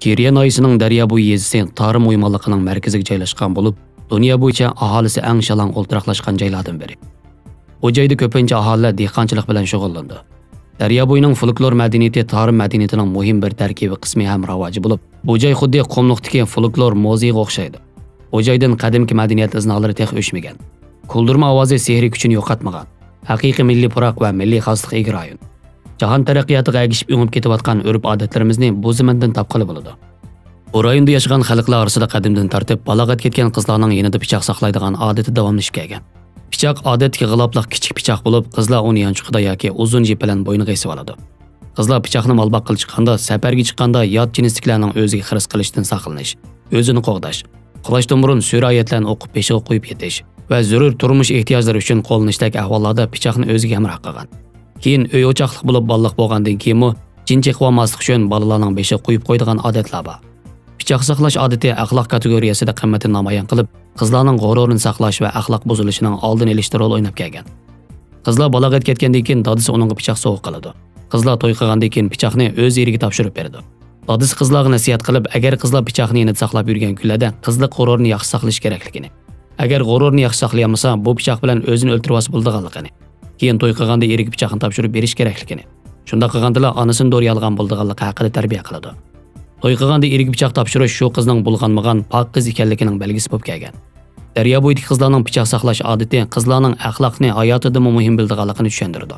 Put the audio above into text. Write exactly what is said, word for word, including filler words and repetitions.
كىرىيە ناھىيەسىنىڭ دەريا بويى يېزىسى تارىم ئويمانلىقىنىڭ مەركىزىگە جايلاشقان بولۇپ، دۇنيا بويىچە ئاھالىسى ئەڭ شالاڭ ئولتۇراقلاشقان جايلاردىن بىرى. بۇ جايدا كۆپىنچە ئاھالىلەر دېھقانچىلىق بىلەن شۇغۇللىنىدۇ. دەريا بويىنىڭ فولكلور مەدەنىيىتى تارىم مەدەنىيىتىنىڭ مۇھىم بىر تەركىبىي قىسمى ھەم راۋاجى بولۇپ، بۇ جاي خۇددى قۇملۇقتىكى فولكلور مۇزېيىغا ئوخشايدۇ. بۇ جايدىن قەدىمكى مەدەنىيەت ئىزنالىرى تېخى ئۆچمىگەن. كولدۇرما ئاۋازى سېھرىي كۈچىنى يوقاتمىغان. ھەقىقىي مىللىي پۇراق ۋە مىللىي خاسلىققا ئىگە رايون. جاھان تەرەققىياتىغا ئەگىشىپ ئېڭىپ كېتىۋاتقان ئۆرپ-ئادەتلىرىمىزنى بۇ زېمىندىن تاپقىلى بولىدۇ. بۇ رايوندا ياشىغان خەلقلەر ئارىسىدا قەدىمدىن تارتىپ بالاغەت يەتكەن قىزلارنىڭ يېنىدا پىچاق ساقلايدىغان ئادىتى داۋاملىشىپ كەلگەن. پىچاق ئادەتتىكى غىلاپلىق كىچىك پىچاق بولۇپ، قىزلار ئۇنى يانچۇقىدا ياكى ئۇزۇن يىپ بىلەن بوينىغا ئېسىۋالىدۇ. قىزلار پىچاقنى مال باققىلى چىققاندا، سەپەرگە چىققاندا يات جىنستىكىلەرنىڭ ئۆزىگە خىرىس قىلىشىدىن ساقلىنىش، ئۆزىنى قوغداش، قۇلاشتىن بۇرۇن سۈرە ئايەتلەرنى ئوقۇپ بېشىغا قويۇپ يېتىش ۋە زۆرۈر تۇرمۇش ئېھتىياجلىرى ئۈچۈن قوللىنىشتەك ئەھۋاللاردا پىچاقنى ئۆزىگە ھەمراھ قىلغان. كېيىن ئۆي ئوچاقلىق بولۇپ بالىلىق بولغاندىن كېيىنمۇ جىن چېقىۋالماسلىق ئۈچۈن بالىلارنىڭ بېشىغا قويۇپ قويىدىغان ئادەتلەر بار. پىچاق ساقلاش ئادىتى ئەخلاق كاتېگورىيەسىدە قىممىتىنى نامايان قىلىپ، قىزلارنىڭ غۇرۇرىنى ساقلاش ۋە ئەخلاق بۇزۇلۇشىنىڭ ئالدىنى ئېلىشتا رول ئويناپ كەلگەن. قىزلار بالاغەت كەتكەندىن كېيىن دادىسى ئۇنىڭغا پىچاق سوۋغا قىلىدۇ. قىزلار توي قىلغاندىن كېيىن پىچاقنى ئۆز ئېرىگە تاپشۇرۇپ بېرىدۇ. دادىسى قىزلارغا نەسىھەت قىلىپ، ئەگەر قىزلار پىچاقنى يېنىدا ساقلاپ يۈرگەن كۈنلەردە قىزلىق غۇرۇرىنى ياخشى ساقلىشى كېرەكلىكىنى، ئەگەر غۇرۇرىنى ياخشى ساقلىيالمىسا، بۇ پىچاق بىلەن ئۆزىنى ئۆلتۈرۈۋالسا بولىدىغانلىقىنى، كېيىن توي قىلغاندا ئېرىگە پىچاقنى تاپشۇرۇپ بېرىش كېرەكلىكىنى، شۇنداق قىلغاندىلا ئانىسىنى دورىيالىغان بولىدىغانلىقى ھەققىدە تەربىيە قىلىدۇ. توي قىلغاندا ئېرىگە پىچاق تاپشۇرۇش شۇ قىزنىڭ بۇلغانمىغان پاك قىز ئىكەنلىكىنىڭ بەلگىسى بولۇپ كەلگەن. دەريا بويىدىكى قىزلارنىڭ پىچاق ساقلاش ئادىتى قىزلارنىڭ ئەخلاقنى ھاياتىدىنمۇ مۇھىم بىلىدىغانلىقىنى چۈشەندۈرىدۇ.